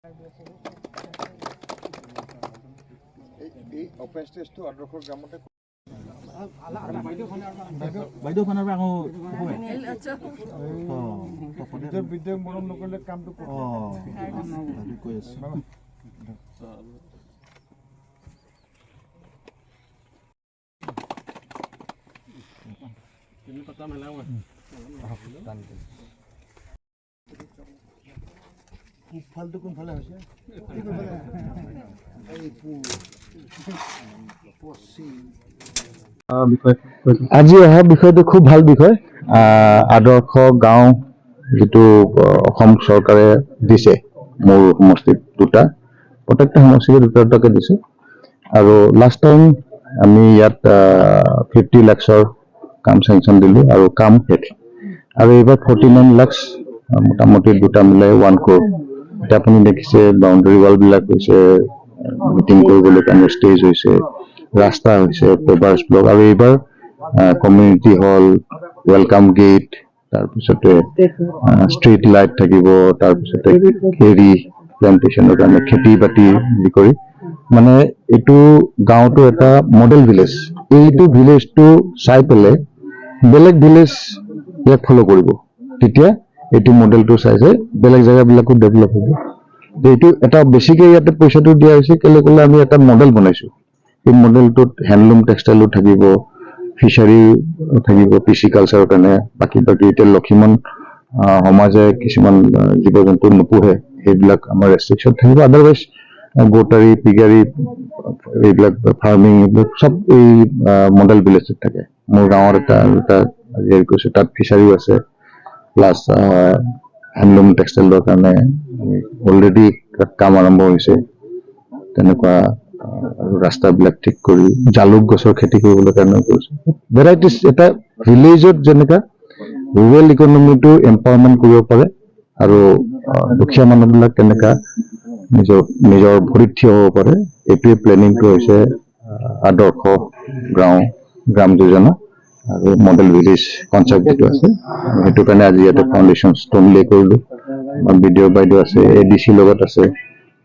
এই অপেন ষ্টেজটো আদৰ্শ গ্ৰামতে। বাইদেউ খানাৰ আকৌ। নিজৰ বিদ্যাক মৰম নকৰিলে কামটো ক'ত? অঁ, কৈ আছোঁ। পূবফালটো কোনফালে হৈছে? এই পূব, পশ্চিম। আজি অহা বিষয়টো খুব ভাল বিষয়। আদৰ্শ গাঁও যিটো অসম চৰকাৰে দিছে, মোৰ সমষ্টিত দুটা, প্ৰত্যেকটা সমষ্টিতে দুটা দুটাকে দিছে। আৰু লাষ্ট টাইম আমি ইয়াত 50 লাখছৰ কাম চেংচন দিলোঁ আৰু কাম শেষ। আৰু এইবাৰ 49 লাখছ, মোটামুটি দুটা মিলাই 1 ক্ৰ'ৰ। এতিয়া আপুনি দেখিছে, বাউণ্ডেৰী ৱালবিলাক হৈছে, মিটিং কৰিবলৈ কাৰণে ষ্টেজ হৈছে, ৰাস্তা হৈছে, পেভাৰ্ছ ব্লক, আৰু এইবাৰ কমিউনিটি হল, welcome gate, তাৰপিছতে ষ্ট্ৰীট লাইট থাকিব, তাৰপিছতে খেৰি প্লেণ্টেশ্যনৰ কাৰণে খেতি বাতি যি কৰি, মানে এইটো গাঁৱটো এটা মডেল ভিলেজ। এইটো ভিলেজটো চাই পেলাই বেলেগ ভিলেজ ইয়াক ফ'ল' কৰিব। তেতিয়া এইটো মডেলটো চাই চাই বেলেগ জেগাবিলাকো ডেভেলপ হ'ব। এইটো এটা বেছিকে ইয়াতে পইচাটো দিয়া হৈছে। কেলে ক'লে আমি এটা মডেল বনাইছো। এই মডেলটোত হেণ্ডলুম টেক্সটাইলো থাকিব, ফিচাৰী থাকিব, পিচিকালচাৰৰ কাৰণে, বাকী বাকী এতিয়া লখিমন সমাজে কিছুমান জীৱ জন্তু নোপোহে, সেইবিলাক আমাৰ ৰেষ্ট্ৰিকশ্যন থাকিব। আদাৰৱাইজ গোটাৰী, পিগাৰী, এইবিলাক ফাৰ্মিং, এইবিলাক চব এই মডেল ভিলেজত থাকে। মোৰ গাঁৱত এটা এটা আজি হেৰি কৰিছোঁ, তাত ফিচাৰীও আছে, প্লাছ হেণ্ডলুম টেক্সটাইলৰ কাৰণে আমি অলৰেডি তাত কাম আৰম্ভ হৈছে। তেনেকুৱা আৰু ৰাস্তাবিলাক ঠিক কৰি জালুক গছৰ খেতি কৰিবলৈ কাৰণে কৰিছোঁ। ভেৰাইটিজ এটা ভিলেজত যেনেকা ৰুৰেল ইকনমিটো এম্পাৱাৰমেণ্ট কৰিব পাৰে আৰু দুখীয়া মানুহবিলাক কেনেকা নিজৰ নিজৰ ভৰিত থিয় হ'ব পাৰে, এইটোৱে প্লেনিংটো হৈছে। আদৰ্শ গাঁও গ্ৰাম যোজনা আৰু মডেল ভিলেজ কনচেপ্ট যিটো আছে, সেইটো কাৰণে আজি ইয়াতে ফাউণ্ডেশ্যন ষ্ট'ন লে কৰিলোঁ। আমাৰ বি ডি অ' বাইদেউ আছে, এ ডি চিৰ লগত আছে,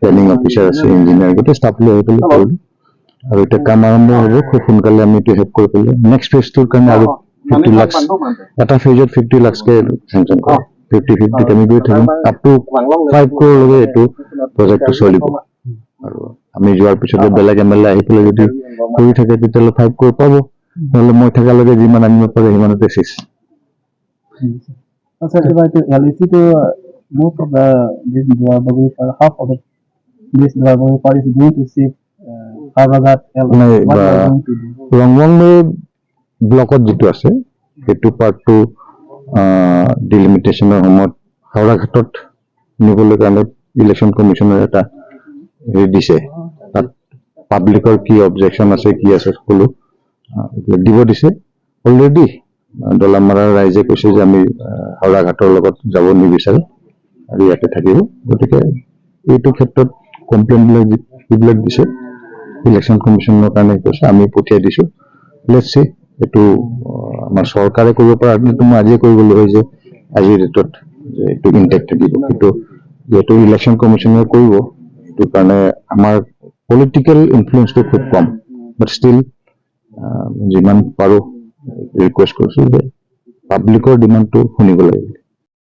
প্লেনিং অফিচাৰ আছে, ইঞ্জিনিয়াৰ, গোটেই ষ্টাফ লৈ আহি পেলাই কৰিলোঁ। আৰু এতিয়া কাম আৰম্ভ হ'ব খুব সোনকালে। আমি এইটো শেষ কৰি পেলাই নেক্সট ফেজটোৰ কাৰণে আৰু 50 লাখছ, এটা ফেজত 50 লাখছকে চেংচন কৰে। 50 50কে আমি গৈ থাকিম, আপ টু 5 ক্ৰ'ৰলৈকে এইটো প্ৰজেক্টটো চলিব। আৰু আমি যোৱাৰ পিছতে বেলেগ এম এল এ আহি পেলাই যদি কৰি থাকে, তেতিয়াহ'লে 5 ক্ৰ'ৰ পাব। নহ'লে মই থকালৈকে যিমান আনিব পাৰে সিমানতে চেচ। Sir, if I to LAC to most of the this Duarbagui part, half of it, this Duarbagui part is going to save Howraghat LAC. No, What you are going to do? ৰংবংলৈ ব্লকত যিটো আছে, সেইটো পাৰ্টটো ডিলিমিটেশ্যনৰ সময়ত হাওৰাঘাটত নিবলৈ কাৰণে election কমিশ্যনৰ এটা হেৰি দিছে। তাত পাব্লিকৰ কি অবজেকশ্যন আছে, কি আছে, সকলো এইবিলাক দিব দিছে। অলৰেডি দলামাৰাৰ ৰাইজে কৈছে যে আমি হাওৰাঘাটৰ লগত যাব নিবিচাৰোঁ আৰু ইয়াতে থাকিব। গতিকে এইটো ক্ষেত্ৰত কমপ্লেইনবিলাক যিবিলাক দিছে, ইলেকশ্যন কমিশ্যনৰ কাৰণে কৈছে, আমি পঠিয়াই দিছোঁ। Let's C, এইটো আমাৰ চৰকাৰে কৰিব পৰা কিন্তু মই আজিয়ে কৰিবলৈ হয় যে আজিৰ ডেটত যে এইটো ইনটেক্ট থাকিব। কিন্তু যিহেতু ইলেকশ্যন কমিশ্যনে কৰিব, সেইটো কাৰণে আমাৰ পলিটিকেল ইনফ্লুৱেঞ্চটো খুব কম। বাট ষ্টিল যিমান পাৰোঁ ৰিকুৱেষ্ট কৰিছোঁ যে পাব্লিকৰ ডিমাণ্ডটো শুনিব লাগে।